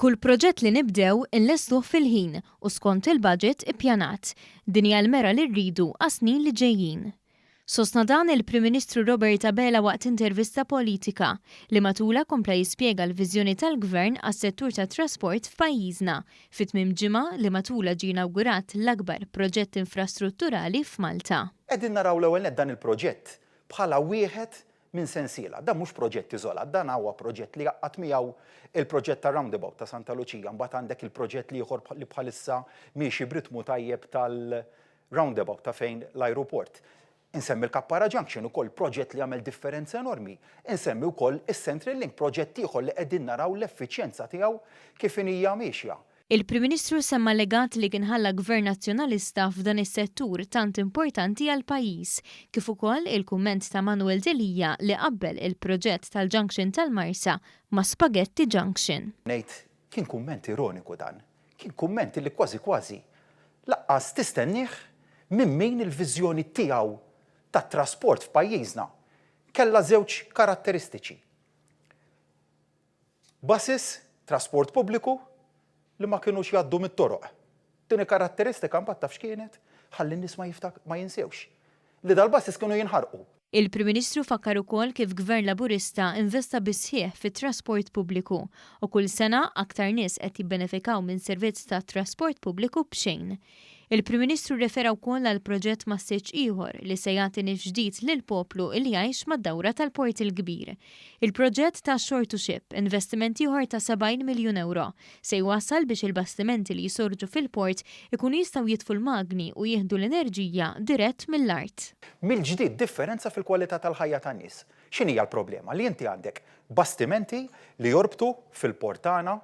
Kull proġett li nibdew inlestuh fil-ħin u skont il-budget ippjanat. Din hija l-mera li rridu għas-snin li ġejjin. Sostna dan il-Prim Ministru Robert Abela waqt intervista politika, li matulha kompla jispjega l-viżjoni tal-Gvern għas-settur tat-trasport f'pajjiżna, fi tmiem ġimgħa li matulha ġie inawgurat l-akbar proġett infrastrutturali f'Malta. Qegħdin naraw l-ewwel nett dan il-proġett bħala wieħed minn sensiela. Dan mhux proġett iżolat, dan huwa proġett li jgħaqqad miegħu il-proġett tar-roundabout ta' Santa Luċija, mbagħad għandek il-proġett l-ieħor li bħalissa miexi b'ritmu tajjeb tal-roundabout ta' fejn l-ajruport. Insemmi l-Kappara Junction ukoll proġett li għamel differenza enormi. Insemmi wkoll is-Central Link, proġett ieħor li qegħdin naraw l-effiċjenza tiegħu kif inhija miexja. Il-Prim Ministru semma legat li kien ħalla Gvern Nazzjonalista f'dan is-settur tant importanti għall-pajjiż, kif ukoll il-kumment ta' Manuel Delia li qabbel il-proġett tal-Junction tal-Marsa ma' Spaghetti Junction. Ngħid, kien kumment ironiku dan. Kien kumment li kważi kważi lanqas tistennieh minn min il-viżjoni tiegħu tat-trasport f'pajjiżna kellha żewġ karatteristiċi. Buses, trasport pubbliku, li ma kinux jgħaddu mit-toroq. Tieni karatteristika mbagħad taf x'kienet? Ħalli n-nies ma jiftak ma jinsewx li dal-buses kienu jinħarqu. Il-Prim Ministru fakkar ukoll kif Gvern Laburista investa bis-sħiħ fit-trasport pubbliku u kull sena aktar nies qed jibbenefikaw minn servizz ta' trasport pubbliku b'xejn. Il-Prim Ministru rrefera wkoll għal proġett massiċċ ieħor li se jagħti nifs ġdid lill-poplu li jgħix mad-dawra tal-Port il-Kbir. Il-proġett ta' Shore to Ship, investiment ieħor ta' 70 miljun ewro, se jwassal biex il-bastimenti li jsorġu fil-port ikunu jistgħu jitfu l-magni u jieħdu l-enerġija dirett mill-art. Mill-ġdid differenza fil-kwalità tal-ħajja tan-nies. X'inhija l-problema? Li inti għandek bastimenti li jorbtu fil-port tagħna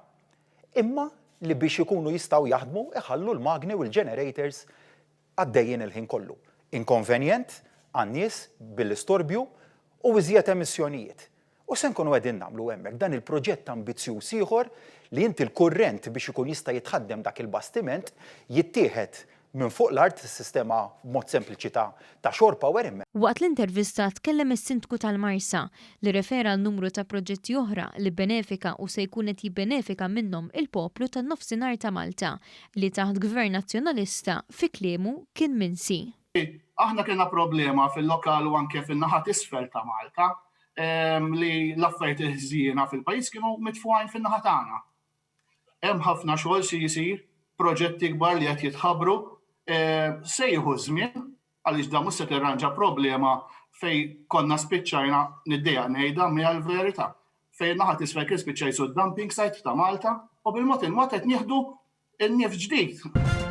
imma li biex ikunu jistgħu jaħdmu iħallu l-magni u l-generators għaddejjin il-ħin kollu. Inkonvenjent għan-nies bil-istorbju u iżjed emissjonijiet. U se nkunu qegħdin nagħmlu hemmhekk dan il-proġett ambizzjuż ieħor li inti l-kurrent biex ikun jista' jitħaddem dak il-bastiment jittieħed minn fuq l-art, sistema b'mod sempliċi ta' ta' shore power imma. Waqt l-intervista tkellem is-Sindku tal-Marsa, li rrefera għal numru ta' proġetti oħra li bbenefika u se jkun qed jibbenefika minnhom il-poplu tan-Nofsinhar ta' Malta, li taħt Gvern Nazzjonalista, fi kliemu, kien minsi. Aħna kellna problema fil-lokal u anke fin-naħa t'isfel ta' Malta li l-affarijiet il-ħżiena fil-pajjiż kienu mitfugħin fin-naħa tagħna. Hemm ħafna xogħol xi jsir, proġetti kbar li qed jitħabbru, se jieħu ż-żmien għaliex dan mhux se tirranġa problema fejn konna spiċċajna niddejjaq ngħidha imma hija l-verità. Fejn in-naħa t'isfel kien spiċċa jisu d-dumping site ta' Malta u bil-mod il-mod qed nieħdu n-nifs ġdid.